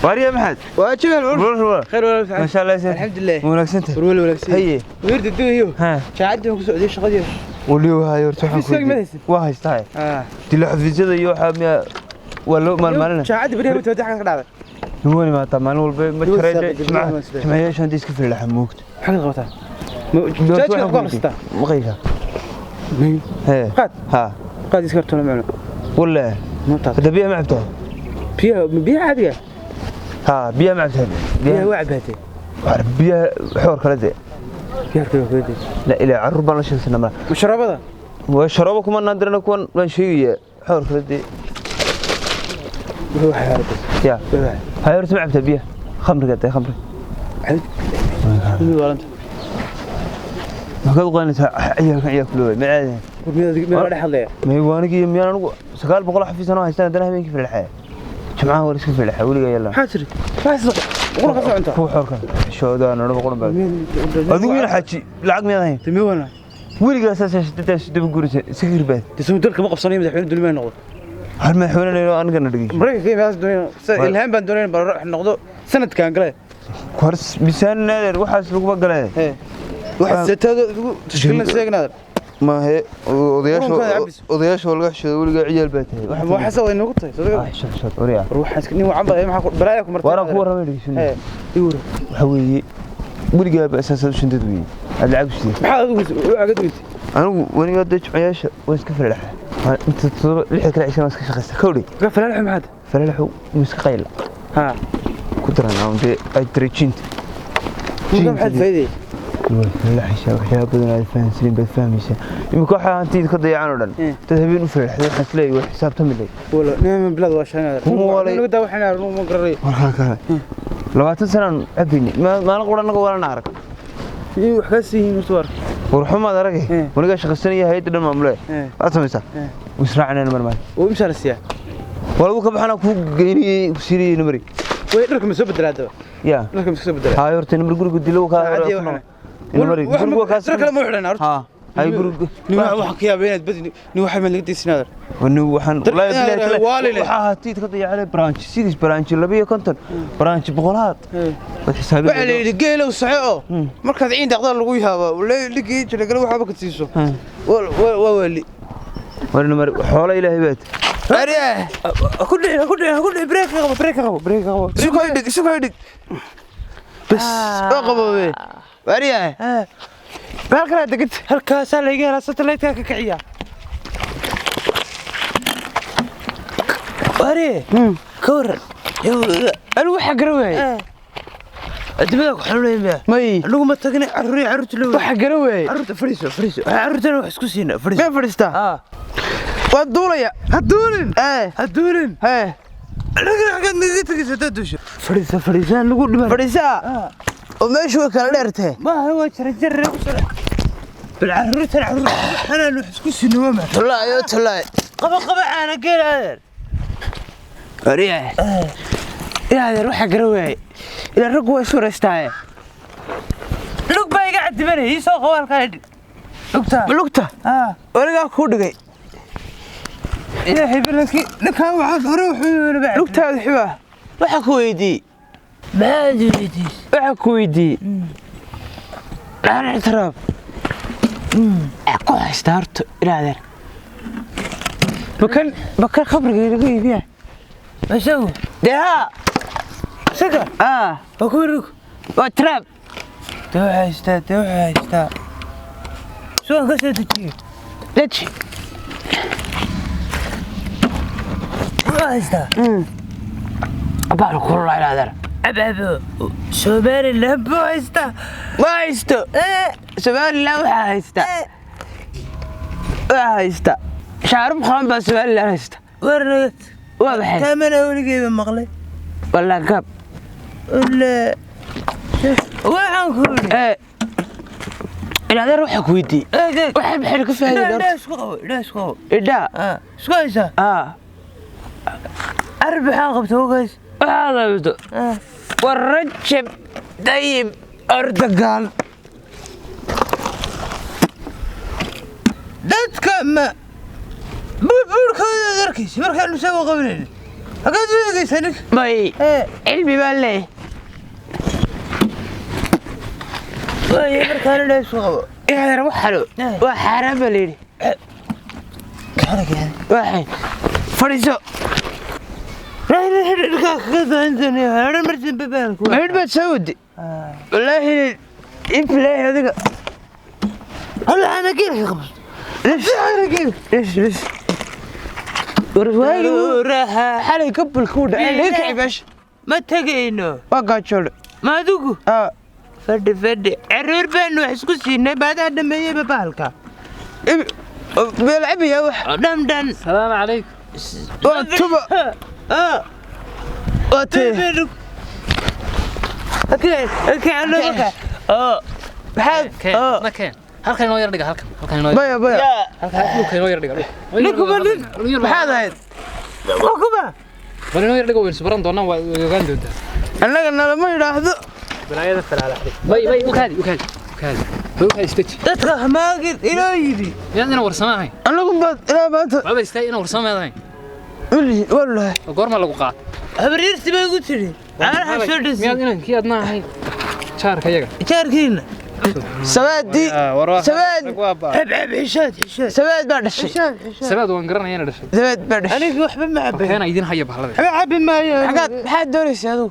Waarya Maxamed. Waa jabal. War. Khayr walaal. Ma sha Allah. Alxamdulillah. Wanaagsantahay. Warwal wanaagsan. Haye. Weerda duuyo. Ha. Jaacadii ku socday shaqadii. Waliyo hayo horta waxaan Xafiiskaaga ma haysid? Waa haystaa. Ah. Dilo xafiisyada iyo waxa miya waa loo maalmaalina. Jaacadii bariyaha wada xagga ka dhacday. Nuwani maata maalin walba ma Nuwani jareedhe saaqi, jimcaha jimcaha sidee? jimcayaasha hadii iska filaxa moogta. Maxaad qabataa? Jaacadka ku akhristaa. Ma qaysa. Hee. Qaad. Ha. Qaad iska hortona macno. Wallahi. Notaas. Hadda biyaha ma cabtaa? Biyaha biyaha caadiga. Ha, biyaha ma cabtaa? Biyaha waa cabaatay. War biyaha xoor kale de. Biyaha kale kale. La ilaa carruur baan la sheegsanaa mar. Masharabada. Waa sharabo kuma naadirana kuwan waan sheegaya xoor kale de. Wuxuu xaaladda. Ya. Hay horta ma cabtaa biyaha? Khamriga de khamri. Mid walanta. Maxaad u qaanaysaa ciyaalkan ciyaal ku leeyahay ma caadi. Mid mid la hadlaya. May waanigi iyo miyaan anigu 900 xafiis anoo haystaan haddana habeenkii filaxaya. Jimcaha war iska filaxaya weligaa yalla. Maxaa tiri? Maxaa qurxa soconta? Kuwa xoorka xishoodaan anaba qoran baa. Adigu ina xaji lacag miyaad hayn? Timi wana. Weligaa saas heshay daba gurisa iska hirbaad. Tisuu dalka ma qabsanayo madaxweyne dulmiye noqdo. Hal madaxweyne leeyahay anigana dhigay. Mareykanka iyo meelahaas doonayna ilhaan baan doonayna bal noqdo sanadkan gale. Hor misaan naadir waxaas laguma galee. Hee. Waxa seetada ugu tashkiilna sheegnaad. Ma he odayaasha laga xishoodo weligaa ciyaal baa tahay. Waxa soo way nagu tahay. Ah, shaq shaq oriya. War waxaan iska nin wacan baa maxaa ku balaaya ku martay. Waran ku warramay dhegeysan. Hee. Iwra. Waxa weeye weligaa ba asaas u shindad weeye. Aad lacag u sidee? Maxaa adigu u agad weyd? Anigu weligaa dee jimcayaasha waan iska filaxaa. Inta 7 6 kala cishan waan iska shaqaystaa. Kowdhi. Ka filaxo maxaad? Filaxu miska qayla. Ha. Ku daran aan dee ay darajinta. Maxaad faa'iiday? Filaxaysaa waxyaabo badan aad fahansanin baad fahmaysaa. Imika waxaa hantida ka dayacan oo dhan. Dad habeen u filaxday waxaan isleeyahay waa xisaabtami leh. Wala nin bilad waa shanaad. Kuma walay. Nagu daa waxaan arno ma garanay. Warkaa kale. 20 sanaan cabayni. Maalin qura annaga walana arag. Iyo wax ka siihin war. War xumaad aragay. Wanigaa shaqaysanaya hay'adda dhan maamule. Waad samaysaa. Israacnaan marmaan. Oo imsa la siyaa. Waa lagu ka baxana ku geynayay ku siinayay namari. Way dharka ma soo bedelaa daba. Ya. Dharka ma soo bedelaa. Haay horta namari guriga dilo ka Caadi namari guriga kaas. Dharka ma xidhan horta. Ha. Hay guriga. Nin waxa ka yaabay inaad badi nin waxa ma laga diisinaad. Wani waxaan Dar- wallahi waali leh. waxaa hatiid ka dayacay branch 6 branch 52 branch boqolaad. Waad xisaabin. Waxa la yidhi geelow saxo oo markaad ciin dhaqda lagu yaabo ligii jiray gal waxba ka siiso. Waa waa wali. War namari xoolo Ilaahay baad. Ariya. Ku dhici ku dhici ku dhici break qabo break qabo break qabo. Isku dhig isku dhig. Bas oo qaboobe. Ariya. Halkan degid. Halkaasaa layga helaa satellite-ka ka kiciya. Ware, ka waran. Anigu waxa garan waayay. Adimada ku xanuunaya miya? May. Anigu ma tagnay carruur iyo carruurta la Waxa garan waayay. Carruurta fadhiiso fadhiiso. Carruurtana wax isku siina fadhiiso. Meel fadhiistaa. Ah. Waan duulaya. Ha duulin. Ee. Ha duulin. Ee. Anaga xaggaad naga tegaysa haddaad duusho. Fadhiiso fadhiiso aan lagu dhiman. Fadhiisaa. Oo meeshu way kala dheertay. Maaha waa jaranjarre ku soo. Bal carruurtana carruurta waxaan wax isku siino waa maxay? Tallaahi oo tallaahi. Qaba qaba caana geel adeer. Ariya. Ilaa adeer waxa garan waayay. Ilaa raggu way suraystaaye. Lug baa iga cadimanaya ii soo qabo halkaa idhi. Lugta. Lugta. Ah. Weligaa kuu dhigay. Ilaahay balankii ninkaan waxaad hore wuxuu yiri baa. Lugtaada xibaa. Waxa ku weydiiyey. Maxaad weydiisay? Waxa ku weydiiyey. Laan ictiraaf. Ku haystaa horta ilaa adeer. Bakan bakan khamriga lagu iibiyaa. Isagu Dee haa. isaga Ah. waa kuwi rug. Waa tiraab. Dee waxaa haystaa dee waxaa haystaa. Sugan ka soo dejiyo. Deji. Wuxuu haystaa. Abaan kululaa ilaa adeer. Cabcabo. Somaliland buu haystaa. Ma haysto. Somaliland waxaa haysta. Waxaa haysta. Shaarub Khan baa Somaliland haysta. War nagad. Waa maxay? Taamana weligeyba maqlay. Walaa gaab. Wala. Waxaan ku yidhi. Ee. Ilaa adeer waxaa ku weydiiyey. Eeg eeg. Waxay maxay ka faa'iiday Indhaha horta? isku qabo indhaha isku qabo. Idhaa. Ah, isku haysaa. Ah. Carab maxaa qabta ogays. Waxaa qabto. War Rajab Tayyip Erdogan. Dadka ma buurbuurkooda aad arkaysa markaanu soo qabanayna. Hagaad u eegaysaa ninka. May cilmi baan leeyahay. Waaye markaana ilaahay isku qabo. Inaad waxalo waa xaaraan baa layidhi. Kaana kaana. Waxay fadhiiso. Midh baad soo wadi. Wallaahi iflaahi adiga. Lish lish. War waagi xalay gabalkuu dhacay laga kacay meesha. Ma tegayno. Waa gaajoodhe. Ma adigu? Aa. Fadhi fadhi. Caruur baanu wax isku siinay baadaa dhameeyeyba bahalka. Beelcabiyaa wax. Dhamdhan. السلام عليكم. Waa tuba. Waa tee. Maxaad كين ما كين halkan inoo yar dhiga, halkan halkan inoo yar. Baya baya. Halkan dhulka inoo yar dhiga. Ninkuba nin. Maxaad ahayd? Bal inoo yar dhiga, waynu isbaran doonaa, waa ogaan doontaa. Annaga nalama yidhaahdo. Balaayada falaalaxday. Bay bay, ukaadi ukaadi ukaadi bay ukaadi, istaji. Dadka hamaagid inoo yidhi. Miyaad ina warsama ahayn? Annagu baad ilaa maanta. Waaba istaag, ina warsama ahayn. Weli waa lahay. Oo goorma lagu qaat? Habaryarsi bay igu tidhi. Caanaha soo dhisi. Miyaad inankii adna ahayn jaarka yaga? Jaarkiina. Sabaadii sabaad. Ceb xishood xishood. Sabaad baa dhashay. Xishood xishood. Sabaad waan garanaya ina dhashay. Sabaad baa dhashay. Aniga waxba ma cabay. Keena idin haya bahlada. Waxba cabi maayo. Xagaad maxaad doonaysaa adigu?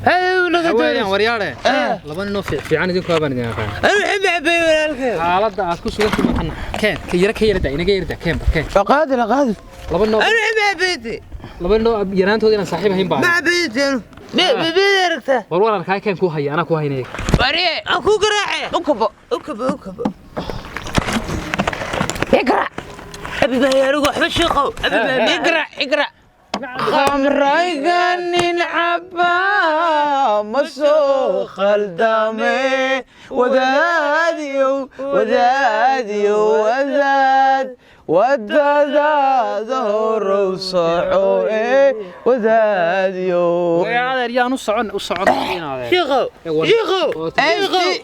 Haweenyan waryaare, laba ninoo fiican idinku baan idin aqaan. Anu waxba ma cabay walaalkay. Xaaladda aad ku sugan tahay keen ka yara ka yara daa, inaga yara daa, keen ba keen. Waa qaadi la qaadi. Laba ninoo Anu waxba ma cabayte. laba ninoo yaraantooda inaan saaxiib ahayn baa. Ma cabayte anu. Miyad aragtaa? War waan arkaa, keen kuu haya, anaa kuu haynaya. Wariye. Aan kuu garaace. U kabo. U kabo u kabo. Iqra. Cabi maayo anigu waxba shiiqow. Cabi maayo. Iqra iqra. Khamrayga nin cabaa ma soo khaldame, wadaadiyow wadaadiyow wadaad wadadaada horow soco ee wadaadiyow. Adeer yaan u socon u socon inaad Shiiqow. Shiiqow.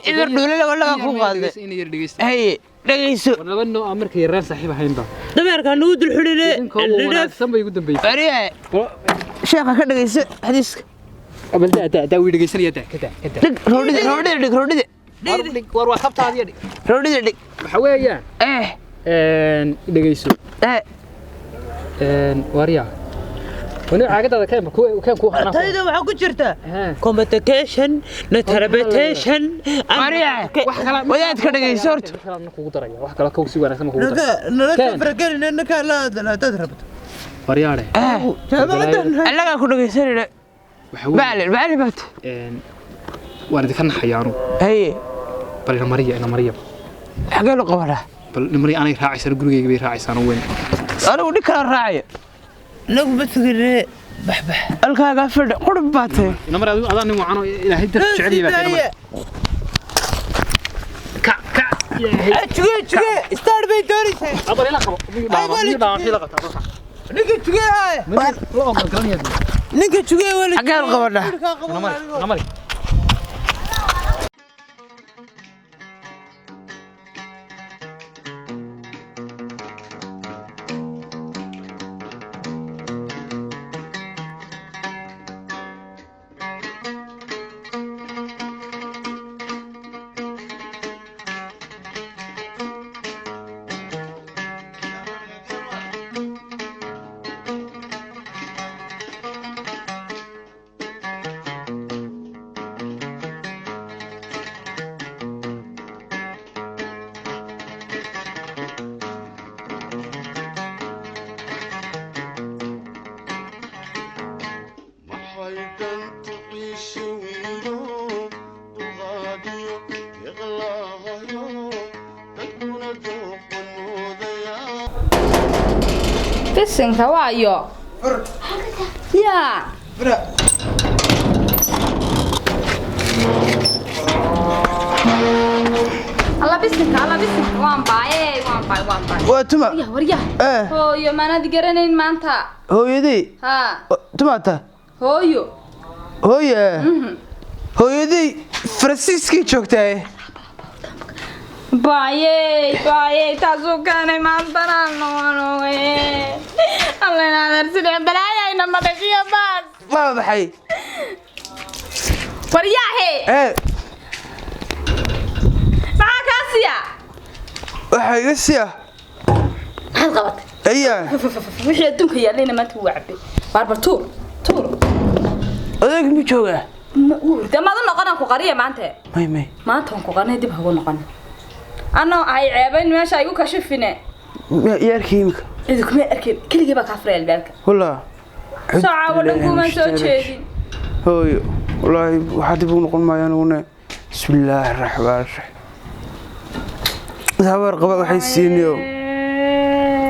Idar dhuule laba laba ku qaadle. Ina yar dhegeysta. Haye dhegeyso. War laba ninoo aan markay yaraan saaxiib ahayn baa. Dameerka nugu dul xidhine. Idinkoo wanaagsan bay igu dambeysay. Wariye sheekha ka dhegeyso xadiiska. Bal daa daa daa, wii dhegeysanaya, daa ka daa ka daa. Dhig roodhida roodhida dhig roodhida. War dhig, war waa kabtaadiya dhig. Roodhida dhig. Waxa weeyaan eh een dhegeyso. Eh waryaa wani caagadaada keen ku keen ku hanaa. Tayda waxaa ku jirta communication, interpretation. Wariye wax kala wadaadka dhegeyso horta. Wax kala kugu daraya, wax kala kow si wanaagsan kugu daraya. Nala fargelina ninka la hadla hadaad rabto. Waryaare. Jaamacadan. Annagaa ku dhegeysanayna. Waxa weeye macalin macalin baat. een waan idinka naxayaa anu. Haye. Bal ina mariya ina mariya. Xagee loo qabanaa? Bal ina mariya, anay raacaysaan gurigayga bay raacaysaan weyn. Anigu nin kala raacaya. Nagu ma tugine. Baxbax. Alkaagaa fadhi qurub baa tahay. Ina mari adigu, adaa nin wacan oo ilaahay dar jecel yahay baa ina mari. Ka ka ilaahay. Juge juge. Star bay doonaysaa. Abal ila qabo. Dhaama dhaama ila qabta. Ninka juge haya. La ogol garanaya. Ninka juge wala. Xagee loo qabanaa? Ina mari ina mari. Bisinka waayo yaa. Alla bisinka, alla bisinka, waan baaye, waan baay, waan baay. Waa tuma. Waryaha waryaha. Eh. Hooyo maanaad garanayn maanta? Hooyadii. Ha. Tumaata. Hooyo. Hooye. Hooyadii faransiiskii joogtaay. Baayey baayey, taasuu keenay maantana noqonoge. Alla inaadeer sidee balaayayna madashiyo baas. Waa maxay? Waryaahe. Ee. Maxaa kaa siya? Waxaa iga siya. Maxaad qabatay? Ayaa. Wixii adduunka yaallayna maanta wuu cabay. Baarbar tuur tuur. Odayga mi joogaa? Dee maad u noqonaan ku qariya maanta. May may. Maanta waan ku qarinay, dib hagu noqon. Anoo ay ceebayn meesha igu kashifine. Yaarkii imika. Cidi kuma arkin, keligii baa kaa furay albaabka. Wallah. Soo caawo dhan kumaan soo jeedin. Hooyo, wallaahi waxaa dib ugu noqon maayo aniguna. Bismillaahi raxmaani raxiim. Habar qaba waxay siiniyo.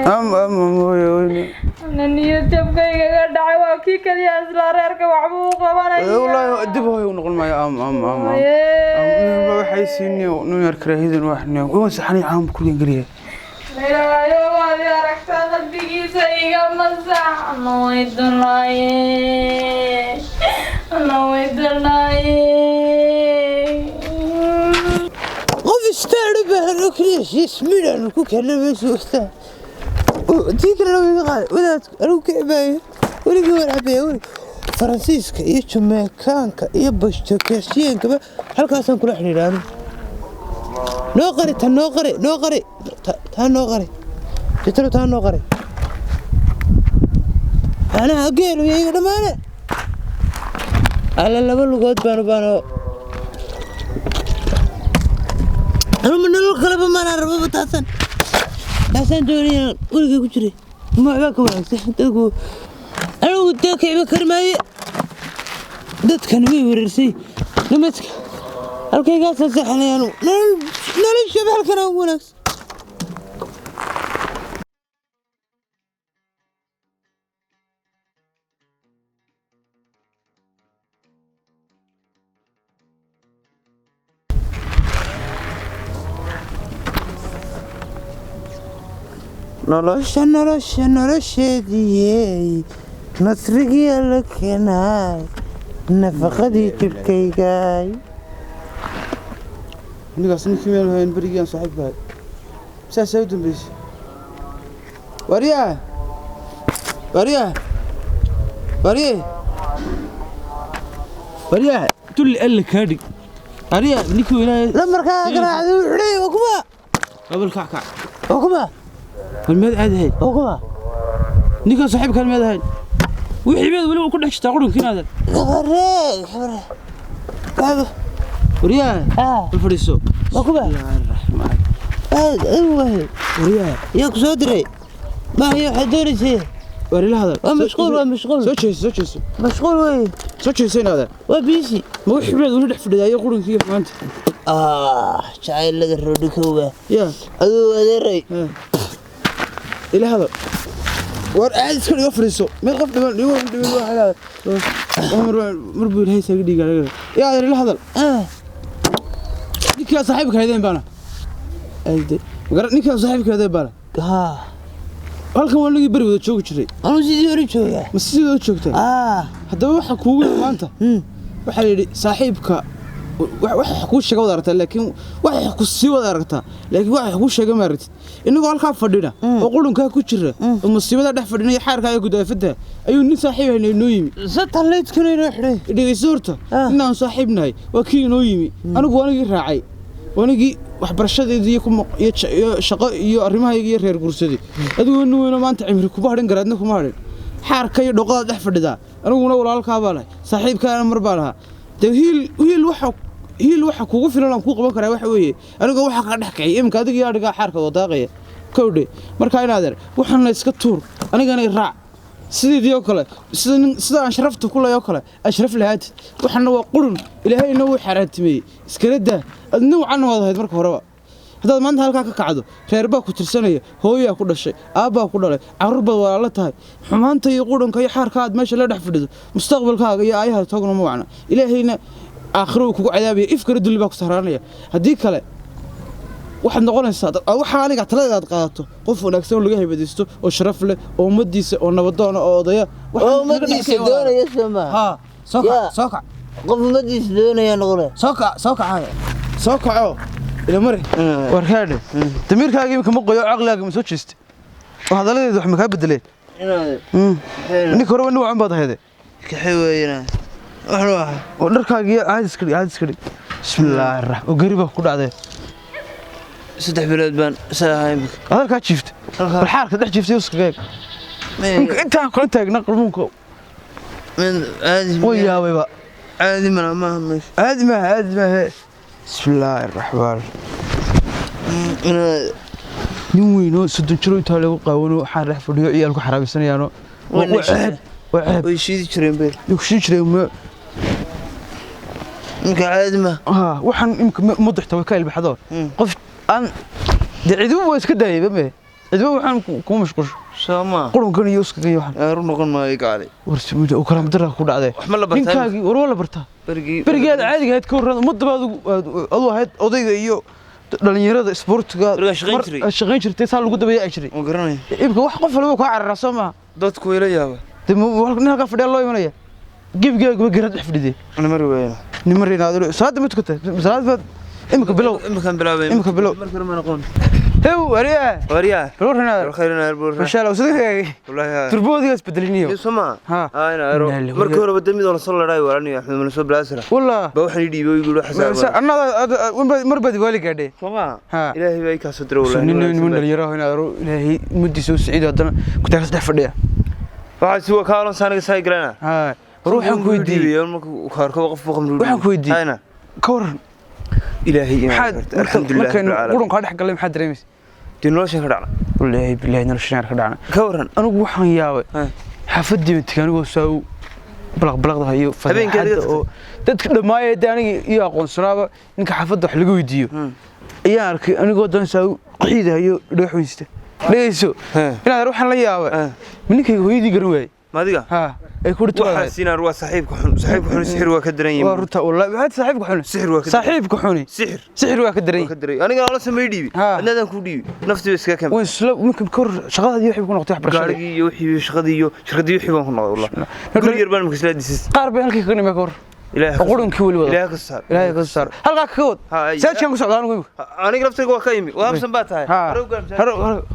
Am am am hooyo hooyo. Ana niyad jabkaygaga dhacay, waa kii keliya isla reerka waxbuu u qabanaya. Wallaahi dib hooyo u noqon maayo am am am am. Am waxay siiniyo nu yar karaahidan wax niyo. Waa saxani caam ku geliya. Ilaahayo waad i aragtaa, qalbigiisa iga masax. Ana way dulaaye, ana way dulaaye. Qof istaar u baahan oo keliya shiis midhaan ku keena meesha ustaa tii kalena way iga qaad wadaad. Anigu kici maayo weligii, waan cabaya welig. Faransiiska iyo Jameykaanka iyo Bashtokeeshiyeenkaba halkaasaan kula xidhiidha anigu. Noo qari ta, noo qari, noo qari taa, noo qari jitalo taa, noo qari. Anaha geelu iyo iga dhammaane alla laba lugood baanu baano. Anuma nolol kaleba maanaan rababa, taasaan taasaan doonaya weligay ku jiray. Ma waxbaa ka wanaagsan dadku? Anigu dee kiciba kari maaye, dadkani way wereersay nimadka. Halkaygaasaan seexanay anigu, nolol noloshaba halkan ugu wanaagsan. Nolosha nolosha nolosheediyey, nasrigii alla keenaay, nafaqadii jidhkaygaay. Ninkaas ninkii meel hayn berigii aan saaxiibka ahay. Saasaa u dambeysay. Waryaa. Waryaa. Warye. Waryaa, dulli alla kaa dhig. Waryaa, ninkii weynaa. Lambarkaa garaacday wuxuu leeyahay waa kuma. Qabal kac kac. Waa kuma. War miyaad caadi ahayd? Waa kuma. Ninkaan saaxiibkaan miyaad ahayn? Wixii miyaad weliba ku dhex jirtaa qudhunka inaadan? Gabaree gabaree gabar. Waryaa. Ah. Bal fadhiiso. Waa kuma. Bismillaahi raxmaani. Aad adigu wahay. Waryaa. Yaa ku soo diray maayo? Waxaad doonaysay? War ila hadal. Waa mashquul, waa mashquul. Soo jeeso, soo jeeso. Mashquul wey. Soo jeeso inaadan. Waa busy. Ma wixii miyaad weli dhex fadhidaa iyo qurunkii iyo xumaanta? Ah, jacaylada roodhikowga. Yaa. Adigu adeeray. Ila hadal. War aad iska dhigo, fadhiiso. Meel qof dhiman dhigo dhiman waa ila hadal. Mar mar buu Ilaahay isaga dhigaa. Yaa adeer, ila hadal. Ah. Ninkaa saaxiibka haydeen baana. Ayde. Magaran ninkaa saaxiibka haydeen baana. Haa. Halkan waa nagii beri wada joogi jiray. Anuu sidii hore joogaa. Ma sidii wada joogtaa? Ah. Haddaba waxa kuugu yimid maanta. Waxaa la yidhi saaxiibka wax kuu sheega wada aragtaa, laakiin wax ku sii wada aragtaa, laakiin wax kuu sheega ma aragtid. Inagoo halkaa fadhina oo qurunkaa ku jira oo musiibada dhex fadhina iyo xaarkaa iyo gudaafada ayuu nin saaxiib hayna inoo yimi. Satellite-kana inoo xidhay. Dhegeyso horta. Ah. Nin aan saaxiib nahay waa kii inoo yimi. Anigu waa anigii raacay, waa anigii waxbarashadeedii iyo iyo iyo shaqo iyo arrimahayga iyo reer guursadii. Adigoo nin weyno maanta cimri kuma hadhin, garaadna kuma hadhin, xaarka iyo dhoqadaad dhex fadhidaa. Aniguna walaalkaa baa lahay, saaxiibkaana mar baa lahaa. Dee hiil hiil waxa hiil waxa kugu filan aan kuu qaban karaa waxa weeye anigoo waxa ka dhex kicay iminka adiga iyo adhigaa xaarka wadaaqaya kowdhe. Markaa inaadeer waxaana iska tuur, anigana i raac sideedii oo kale, sida nin sida aan sharafta ku leeyahay oo kale aan sharaf lahaatid. Waxaana waa qurun, Ilaahayna wuu xaaraantimeeyey, iskala daa. Adna wacan waad ahayd marka horeba. Haddaad maanta halkaa ka kacdo, reer baa ku tirsanaya, hooyaa ku dhashay, aabbaa ku dhalay, carruur baad walaalo tahay. Xumaanta iyo qudhanka iyo xaarka aad meesha la dhex fadhido mustaqbalkaaga iyo aayaha toogna ma wacna. Ilaahayna aakhiro uu kugu cadaabaya, ifkana dulli baa ku sahraanaya. Haddii kale waxaad noqonaysaa waxa aniga taladeeda aad qaadato qof wanaagsan oo laga haybadaysto oo sharaf leh oo ummaddiisa oo nabadoona oo odaya. Oo ummadiisa doonaya soo maaha? Haa, soo kac. Yaa. Soo kac. Qof ummadiisa doonaya noqonaya. Soo kac, soo kac, soo kaco. Ila mari. Warkaadhe. Damiirkaaga imika ma qoyo, caqligaaga ma soo jeestay? Oo hadalladeedu wax ma kaa bedeleen? Inaad Ninka horeba nin wacan baad ahayde. Kaxay weeyna wax waa. Oo dharkaaga iyo caadi iska dhig, caadi iska dhig. Bismillaahi raxmaan. Oo gari baa ku dhacday. 3 bilood baan saa imika. Hadalkaa jiiftay. Bal xaarka dhex jiiftay uskaga eeg. Imika intaan kula taagna qarmuunka. Min caadi. Way yaabayba. Caadi mana maaha meesha. Caadi maaha, caadi maaha. Bismillaahi raxmaan. Inaad Nin weyn oo 30 jiro intaa lagu qaawano waxaan dhex fadhiyo ciyaalku xaraabisanayaano. Waa ceeb, waa ceeb. Way shiidi jireen beel. Way ku shiidi jireen ma. Imika caadi ma. Ha, waxaan imika ummadda xitaa way ka ilbaxdo. Qof aan dee cidiba waa iska daayay ba cidiba waxaan kuma mashquulsho. Soo ma. Qurunkan iyo uskagan iyo waxaan. Run noqon maayo gaali. War simuuda oo karaam darra ku dhacday. Wax ma la bartaa? Ninkaagii war waa la bartaa. Berigii. Berigii aad caadiga ahayd ka warran ummadaba adigu ahayd odayga iyo dhalinyarada isboortiga. Berigaa shaqayn jiray. Shaqayn jirtay saa lagu dabayaa jiray. Ma garanaya. Imika wax qof walba kaa cararaa soo maaha. Dadku way la yaaba. Dee nin halkaa fadhiya loo imanaya. Gebigaaguba garaad dhex fadhidee. Nima riwaayana. Nima riwaayana. Salaadda ma tukatay? Salaad baad imika bilow. Imika bilaabay. Imika bilow. Marka hore ma noqon. Hew, ariya. Ariya. Bal warran aad. Khayr naar bur. Masha Allah, sidoo kale. Wallahi. Turboodiga isbedeliniyo. Soo ma. Ha. Ayna aro. Marka hore badamid oo la soo laray walaniyo Axmed ma soo bilaasira. Wallah. Ba waxaan dhiibay igu xasaab. Anna mar baad waali gaadhay. Soo ma. Ha. Ilaahay bay ka soo diray wallahi. Nin dhalinyaro ah inaad aro Ilaahay muddiisa u siciid haddana ku taag saddex fadhiya. Waxa si waa ka oran saaniga saay galana. Ha. War waxaan ku weydiiyay marka uu kaarko qof khamri. Waxaan ku weydiiyay. Ayna. Ka waran. Ilaahay inaa alxamdulillah. Markaan qurun ka dhex galay maxaa dareemaysaa? Dee noloshan ka dhacna. Wallaahi billahi noloshan ka dhacna. Ka waran. Anigu waxaan yaabay. Xaafaddii baan tegay anigoo saa u balaq balaqda iyo fadeexadda oo dadka dhammaayay dee aniga iyo aqoonsanaaba ninka xaafadda wax laga weydiiyo. Ayaan arkay anigoo dan saa u qiidayo dhagax weynsta. Dhagayso. Inaad waxaan la yaabay. Ninkayga hooyadii garan waayay. Ma adiga? Ha. Ay ku dhigto waxa siinaan waa saaxiibka xun. Saaxiibka xun sixir waa ka daran yahay. Waa runta wallahi maxay saaxiibka xun? Sixir waa ka saaxiibka xun. Sixir. Sixir waa ka daran yahay. Waa ka daran. Aniga la sameey dhiibi. Adnaadan ku dhiibi. Naftii iska kam. Way isla markan kor shaqadii wixii ku noqotay wax barashada. Gaarigii iyo wixii shaqadii iyo shirkadii wixii baan ku noqday wallahi. Guri yar baan markaas la dhisay. Qaar bay halkii kaga nimay kor. Ilaahay qurunkii wali wada. Ilaahay ka saar. Ilaahay ka saar. Halka ka wad. Saajkan ku socdaan anigu. Aniga laftiga waa ka yimi. Waa habsan baa tahay. Haro.